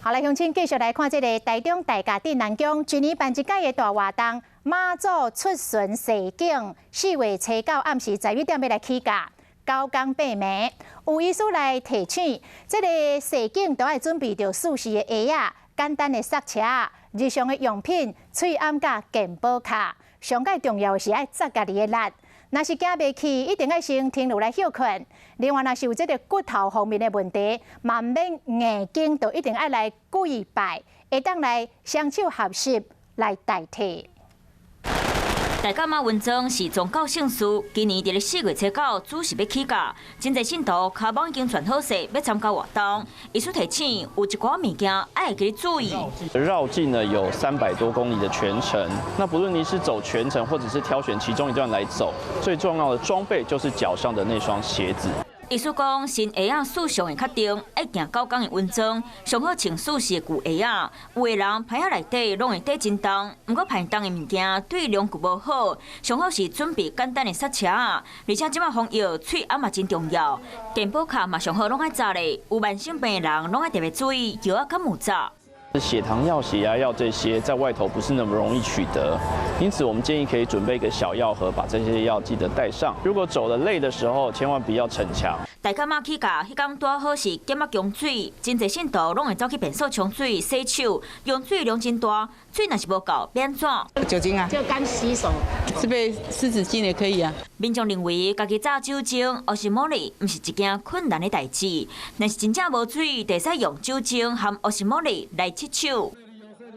好來，鄉親繼續來看這個台中大甲鎮瀾宮，一年辦一擺的大活動，媽祖出巡踅景，4月初9暗時11點欲來起駕，九工八暝，有醫師來提醒，這個踅景都愛準備著四時的鞋仔、簡單的剎車、日常的用品、喙罨佮健保卡，上蓋重要的是愛紮家己的力。若是行袂去，一定愛先停落來歇睏。另外，若是有這個骨頭方面的問題，嘛毋免硬頸，就一定愛來跪拜，會當來雙手合十來代替。大甲媽雲莊是宗教盛事，今年佇咧4月初9主時欲起駕，真濟信徒跤蠓已經轉好勢，欲參加活動。醫師提醒，有一寡物件愛會記注意。繞境呢有300多公里的全程，那不論你是走全程，或者是挑選其中一段來走，最重要的裝備就是腳上的那雙鞋子。醫師講，新鞋仔四上會較重，愛行九工的雲裝，上好穿四時的舊鞋仔。有的人歹仔內底攏會綴真重，毋過歹重的物件對龍骨無好，上好是準備簡單的剎車。而且這擺防疫，喙罨嘛真重要，健保卡嘛上好攏愛紮咧。有慢性病的人攏愛特別注意藥仔敢有紮。血糖藥、血壓藥這些在外頭不是那麼容易取得，因此我們建議可以準備一個小藥盒，把這些藥記得帶上。如果走得累的時候，千萬不要逞強。大甲媽起駕，彼工拄好是減仔供水，真濟信徒攏會走去便所沖水、洗手，用水量真大，水若是無夠，欲按怎？酒精啊，就乾洗手，這邊濕紙巾也可以啊。民眾認為，家己紮酒精、烏絲莫利，毋是一件困難的代誌，若是真正無水，就會使用酒精含烏絲莫利來拭手。